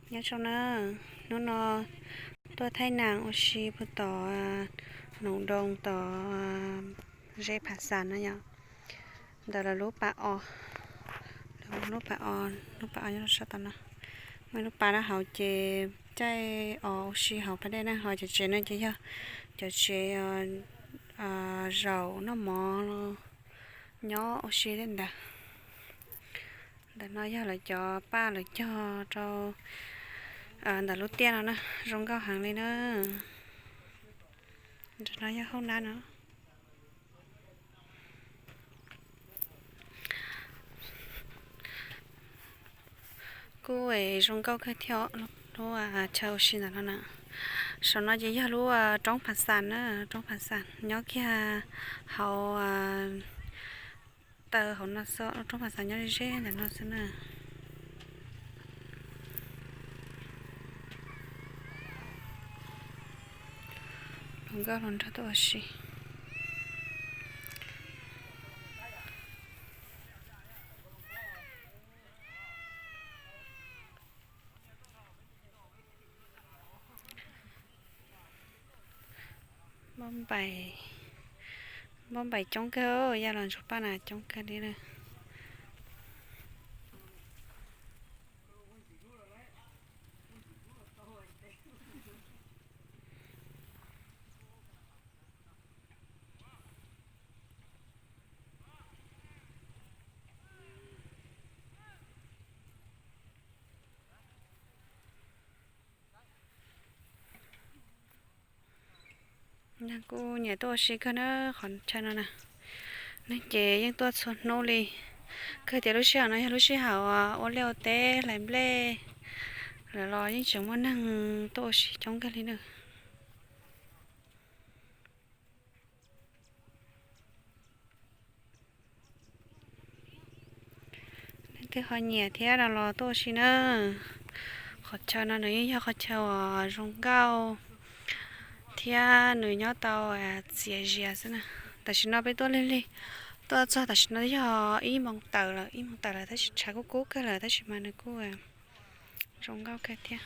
Nyob zoo na, hnub no tuaj thaij nas ua si puag tom Noom Doo tom zej Phav Xas no yom. Ntawm lawv lub pas os, lub pas os, lub pas os nyob rau sab tom no. Muaj lub pas rau hauv ces caij os ua si hauv pas dej na, ho cov tsev no ces yog cov tsev zaum noj mov nyob ua si tej ntawd. Ntawm no yog lawv cov paj lawv cog rau ntawm lub tiaj no na, zoo nkauj heev li na. Ntawm no yog hauj lab no. Kuj zoo nkauj kawg thiab, lub chaw ua si ntawm no na. Saum no ces yog lub roob Phav Xas na, roob Phav Xas nyob kiag hauv taw hauv no xwb, lub roob Phav Xas nyob ze ze ntawm no xwb na. Hluas nkauj hluas nraug tuaj ua si. Npauj npaim coob kawg, yaj los ntsuag paj nas coob kawg li lawm. Neeg kuj nyiam tuaj ua si kawg na qhov chaw no na. Neeg ces yeej tuaj txhua hnub li. Kawg tias lub sij hawm no yog lub sij hawm ua liaj ua teb hlais nplej lawm los yeej tseem muaj neeg tuaj ua si coob kawg li na. Leej twg ho nyiam thiab no los tuaj ua si na. Qhov chaw no nws yeej yog qhov chaw uas zoo nkauj thiab nws nyob tau txias zias xwb na. Tam sim no peb tuaj lig lig, tuaj txog tam sim no yog ib moos tawm lawm, ib moos tawm lawm tab sis tshav kuj kub kawg lawm tab sis mas nws kuj zoo nkauj kawg thiab.